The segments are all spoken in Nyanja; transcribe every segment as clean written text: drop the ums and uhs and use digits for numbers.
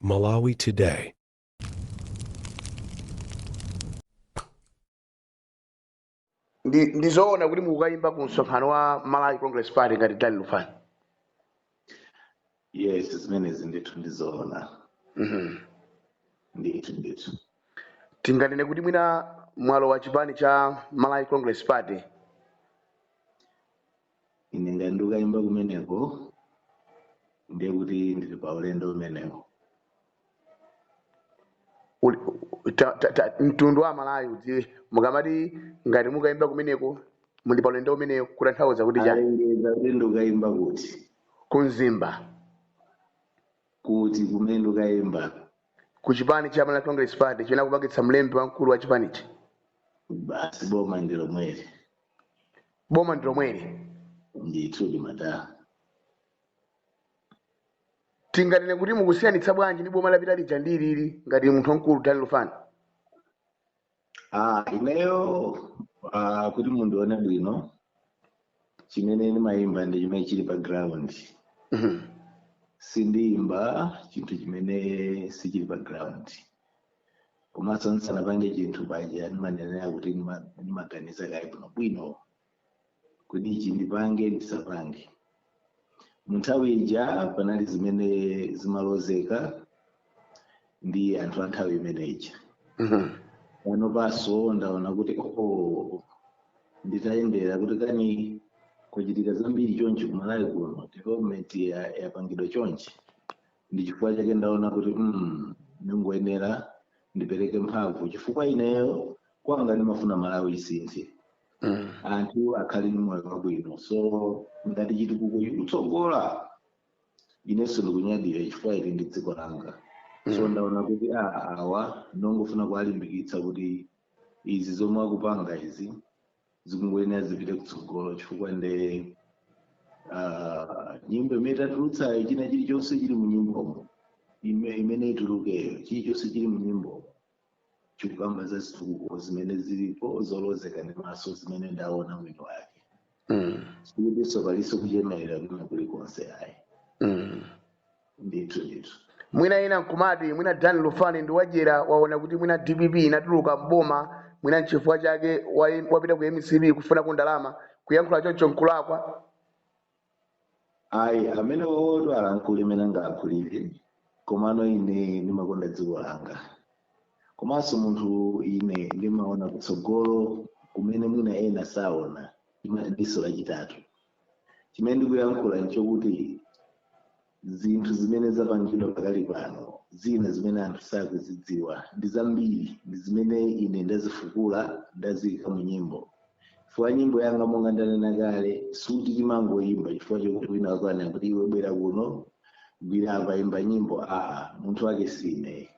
Malawi Today. Ndizoona kuti mukukayimba ku msonkhano wa Malawi Congress Party ngati Dan Lufani? Yes, zimenezi ndithu ndizoona. Ndithu ndithu. Tinganene kuti mwina mwalowa chipani cha Malawi Congress Party? Ine ngati ndikukayimba kumeneko, ndiye kuti ndili pa ulendo umenewo. Mtundu wa Malawi udziwe, mukamati ngati mukayimba kumeneko muli pa ulendo umenewo, kutanthauza kuti chani? Alengeza kuti ndikukayimba kuti? Ku Mzimba. Kuti kumene ndikukayimba? Ku chipani cha Malawi Congress Party chimene akupangitsa mlembi wamkulu wa chipanichi. Basi, boma ndi lomweli. Boma ndi lomweli. Ndithu limata. Tinganene kuti mukusiyanitsa bwanji ndi boma lapita lija ndi ilili ngati munthu wamkulu Dan Lufani? Ineyo kuti mundione bwino, chimene ndimayimba ndi chimene chili pa ground. Sindiyimba chinthu chimene sichili pa ground. Komanso ndisanapange chinthu paja ndimanenera kuti ndimaganiza kaye bwinobwino kuti ichi ndipange ndisapange. Mu nthawi ija panali zimene zimalozeka ndi anthu a nthawi imene ija. Pano paso ndaona kuti oh, nditayendera kuti kani kuchitika zambiri chonchi ku Malawi kuno, development yapangidwa chonchi, ndi chifukwa chake ndaona kuti ndingoyenera ndipereke mphamvu, chifukwa ineyo kwanga ndimafuna Malawi isinthe, anthu akhale ndi moyo wabwino. So ngati chitukuko chikutsogola, inenso ndikunyadira chifukwa ili ndi dziko langa. So ndaona kuti awa ndongofuna kuwalimbikitsa kuti izi zomwe akupanga izi zikungoyenera zipite kutsogolo, chifukwa nde nyimbo imene tatulutsayo, china chilichonse chili mu nyimbomo, imene itulukeyo, chilichonse chili mu nyimbomo chikukamba za zitukuko zimene zilipo zolozeka ndi maso, zimene ndaona mwini wake. Sikutinso palinso kuchemerera kwina kulikonse, ayi. Ndithu ndithu. Mwina ina nkumati mwina Dan Lufani ndi wadyera, waona kuti mwina DPP inatuluka mboma, mwina nchifukwa chake wapita ku MCP kufuna ku ndalama. Kuyankhula choncho nkulakwa? Ayi, amene woto alankhule imene angalankhulire, komano ine ndimakonda dziko langa. Komanso munthu ine ndimaona kutsogolo kumene mwina ena saona, diso lachitatu. Chimene ndikuyankhula nchokuti zinthu zimene zapangidwa pakali pano, zina zimene anthu sakuzidziwa ndi zambiri, ndi zimene ine ndazifukula, ndaziyika mu nyimbo. Chifukwa nyimbo yanga, monga ndanena kale, suti timangoyimba chifukwa chokuti wina wakwana kuti iwe bwera kuno, gwira apa, imba nyimbo. Aa, munthu wake si ineyo.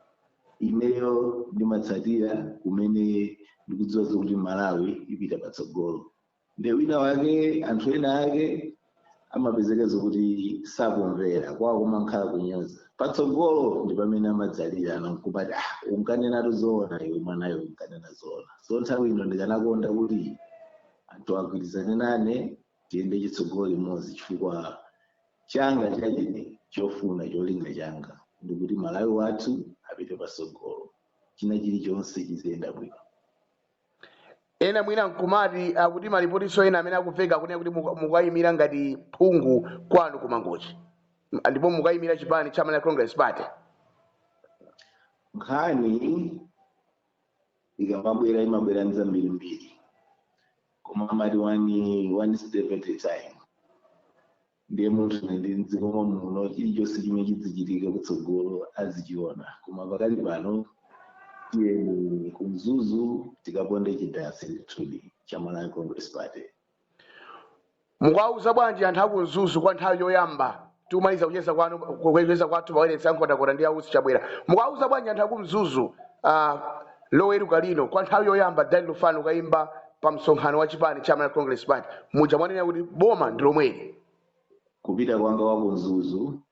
Ineyo ndimatsatira kumene ndikudziwa zokuti Malawi ipita patsogolo. Nde wina wake, anthu ena ake amapezeka zokuti sakumvera kwawo, kumankhala kunyoza. Patsogolo ndi pamene amadzalira nkumati, "Ah, unkanenatu zoona iwe mwanayo, unkanena zoona." So nthawi ino ndikanakonda kuti anthu agwirizane nane, tiyende chitsogolo limodzi, chifukwa changa chachine chofuna, cholinga changa ndikuti Malawi wathu apite patsogolo, china chilichonse chiziyenda bwino. Ena mwina nkumati akuti malipotinso ena amene akuveka akunena kuti mukayimira ngati phungu kwanu ku Mangochi, ndipo mukayimira chipani cha Malawi Congress Party. Nkhani ikamabwera imabwera nzambirimbiri, koma amati one step at a time. Ndiye munthu ndi mdziko muno, chilichonse chimene chidzichitika kutsogolo azichiona. Koma pakali pano tiyeni ku Mzuzu tikaponde chidasi ndithudi cha Malawi Congress Party. Mukawauza bwanji anthu aku Mzuzu kwa nthawi yoyamba tikumaliza kucheza kwanu, kucheza kwathu pawailesi Nkhotakota ndi Ausi Chabwera? Mukawauza bwanji anthu aku Mzuzu Loweruka lino, kwa nthawi yoyamba Dan Lufani ukayimba pa msonkhano wa chipani cha Malawi Congress Party, muja mwanena kuti boma ndi lomweli? Kupita kwanga kwa ku Mzuzu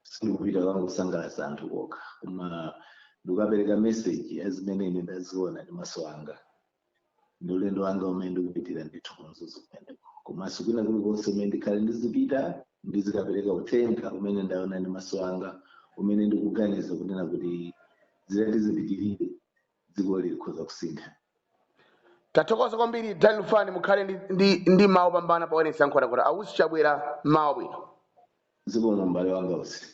sindikupita kwangu kusangalatsa anthu kokha, koma ndikukapereka message ya zimene ine ndaziona ndi maso anga. Ndi ulendo wanga umene ndikupitira ndithu ku Mzuzu kumeneko, komanso kwina kulikonse umene ndikhale ndizipita, ndizikapereka uthenga umene ndaona ndi maso anga. Umene ndikuganiza kunena kuti zitati zipitirire, dziko likhoza kusintha. Tathokoza kwambiri, Dan Lufani. Mukhale ndi mawu pambana pa wailesi ya Nkhotakota. Ausi Chabwera, mawu bwino. Zikomo, m'bale wanga Usi.